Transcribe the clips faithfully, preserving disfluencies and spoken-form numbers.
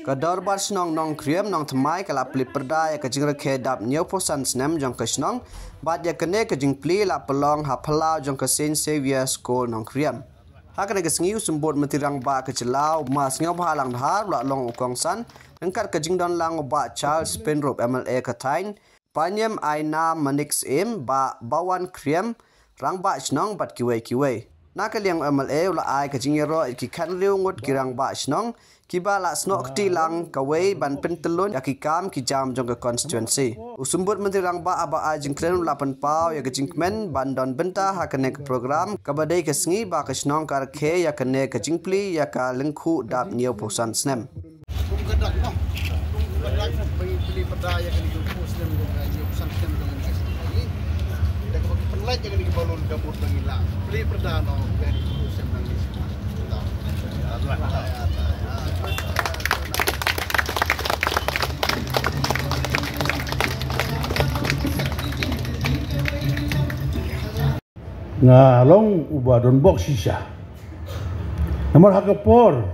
Ka Dorbar Shnong Nongkriem Nongthymmai ka la plie pyrda ïa ka jingrakhe dap hynñiewphew san snem jong ka shnong bad ïa kane ka jingplie la pynlong ha phyllaw jong ka Saint Xavier School Nongkriem. Ha kane ka sngi u Symbud Myntri Rangbah ka jylla u Ma Sniawbhalang Dhar u la long u kongsan ryngkat ka jingdon lang u Bah Charles Pynrup M L A ka thaiñ, Panyem Aina Manik Syiem, Bah Bawan Kriem, Rangbah Shnong bad kiwei kiwei. Na ka liang u M L A u la ai ka jingïaroh ïa ki khathynriew ngut ki Rangbah Shnong kiba la snoh kti lang kawei ban pyntyllun ïa ki kam ki jam jong ka constituency. U Symbud Myntri Rangbah haba ai jingkren u la pynpaw ïa ka jingkmen ban don bynta ha kane ka program kaba dei ka sngi ba ka shnong ka rakhe ïa kane ka jingplie ïa ka lyngkhuh dap hynñiewphew san snem. Kum ka dak noh. Kum ka dak ba ngi plie pyrda ïa kane ka hynñiewphew snem jong ka, hynñiewphew san snem jong kane ka shnong. Te kaba ki pynlait ïa kane ka balloon ka mut ba ngi la plie pyrda noh ïa kane ka hynñiewphew snem jong kane ka shnong. Nga long uba don bok shisha. Namar ha ka por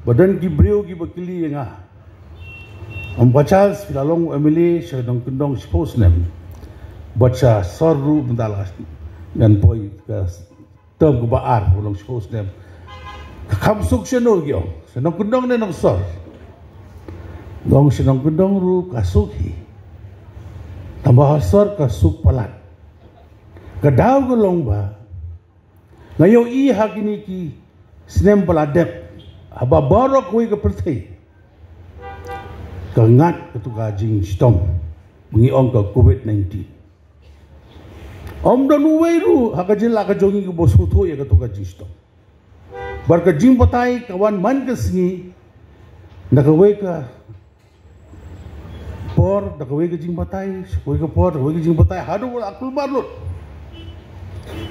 ba don ki briew kiba kylli ïa nga, "Ong Bah Charles, phi la long u M L A sha Nongkyndong shiphew snem, bad sha sor ruh mynta la ngan poi ka term kaba ar, u long shiphew snem. Ka kham suk shano?" Ki ong, "Sha Nongkyndong ne Nongsor?" Nga ong, "Sha Nongkyndong ruh ka suk hi, tangba ha sor ka suk palat." Ka daw ka long ba nga ïohi ha kine ki snem ba la dep, haba baroh kawei ka pyrthei ka ngat katto ka jingshitom ba ngi ong ka covid nineteen. Ym don uwei ruh ha ka jylla ka jong ngi kaba sngewthuh ïa katto ka jingshitom. Bad ka jingbatai ka wan man ka sngi, na kawei ka por da kawei ka jingbatai, kawei ka por da kawei ka jingbatai, haduh ba la kulmar lut.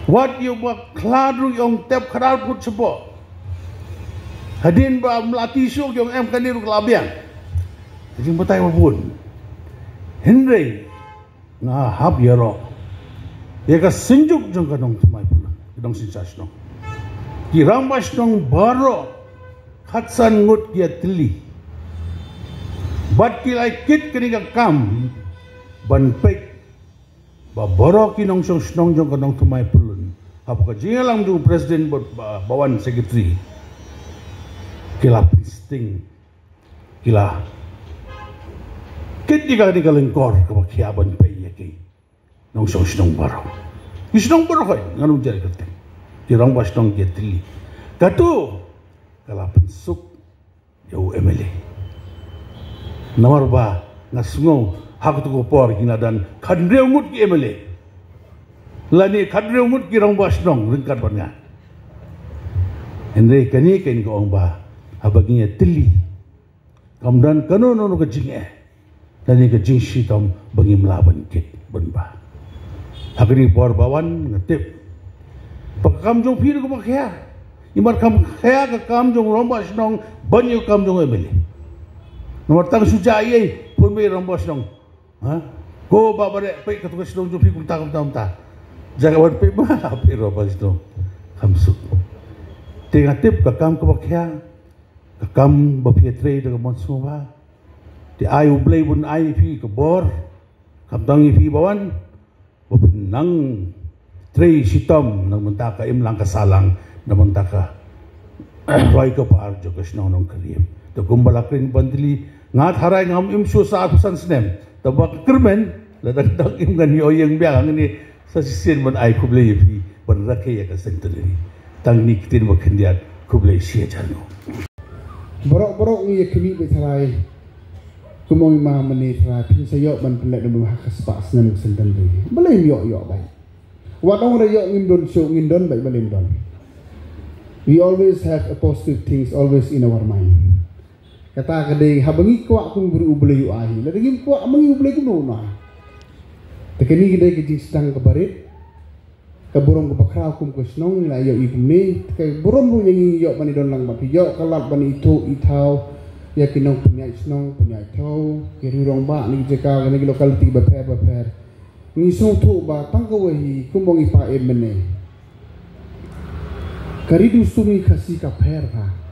Wat ïa u bakhlad ruh ki ong tep khadar put shapoh. Hadien ba ym la tip shuh ki ong em kane ruh ka la biang. Ka jingbatai ba bun. Hynrei nga hap ïaroh ïa ka synjuk jong ka Nongthymmai Pyllun, ka Nongsynshar Shnong. Ki Rangbah Shnong baroh khatsan ngut ki ïa tylli bad ki la kit kane ka kam ban peit ba baroh ki nongshong shnong jong ka Nongthymmai Pyllun, hapoh ka jingïalam jong u president bad ba, ba wan secretary, ki la pynsting, ki la kit ïa kane ka lyngkor kaba khia ban peit ïa ki nongshong shnong baroh. Ki shnong baroh, hooid, ngan ym jia kyrteng. Ki Rangbah Shnong ki ïa tylli. Kato ka la pynsuk ïa u M L A. Namar ba nga sngew ha kato ka por ki la don khathynriew ngut ki M L A lane khathynriew ngut ki Rangbah Shnong ryngkat bad nga. Hynrei kane ka ïa ka ong ba haba ngi ïa tylli, kam don kano kano ka jingeh lane ka jingshitom ba ngim lah ban kit ban bah. Ha kane ka por ba wan nga tip ba ka kam jong phi ruh kaba khia. Namar kam khia ka kam jong u Rangbah Shnong ban ïa ka kam jong u M L A. Namar tang shu jia ei ei pun ba ïa u Rangbah Shnong, ha? Ko Bah Bareh, peit kato ka shnong jong phi kumta kumta kumta. Jaka wan peit ba peit u Rangbah Shnong, kam suk. Te nga tip ka kam kaba khia, ka kam ba phi ïa trei da ka mon sngewbha. Te ai U Blei ban ai ïa phi ka bor, kam tang ïa phi ba wan, ba phin nang trei shitom na ka bynta ka imlang ka sahlang, na ka bynta ka roi ka par jong ka shnong Nongkriem. Te kumba la kren Bah Tylli, nga tharai ngam im shuh sa arphew san snem, tangba ka kyrmen lada ka dang im ngan ïoh ïeng biang. Hangne sa shisien ban ai khublei ïa phi ban rakhe ïa ka centenary. Tang kine ki ktien ba khyndiat, khublei shihajar nguh. Baroh baroh ngi ïa khmih beit tharai. Kumno ngi ma mane tharai phin sa ïoh ban pynleit na bynta ha ka spah snem ka centenary. Balei ym ïoh ïoh beit? Wat ong re ïoh ngim don shuh, ngim don beit, balei ym don? We always have a positive things always in our mind. Kata ka dei haba ngi kwah kum u briew U Blei u ai hi. Lada ngim kwah ma ngi U Blei kumno un ai? Te kane ka dei ka jingsdang kaba rit. Ka burom kaba khraw kum ka shnong, la ïoh i kumne, ka burom ruh ïa ngi ïoh ban i don lang bad phi, ïoh ka lad ban i tuh i thaw ïa ki nongpynïaid shnong pynïaid thaw, ki riew rangbah na ki jaka, na ki locality bapher bapher. Ngi sngewthuh ba tang kawei hi kum u ong i Pa Em mynne, ka ri dustur ngi Khasi ka pher ha.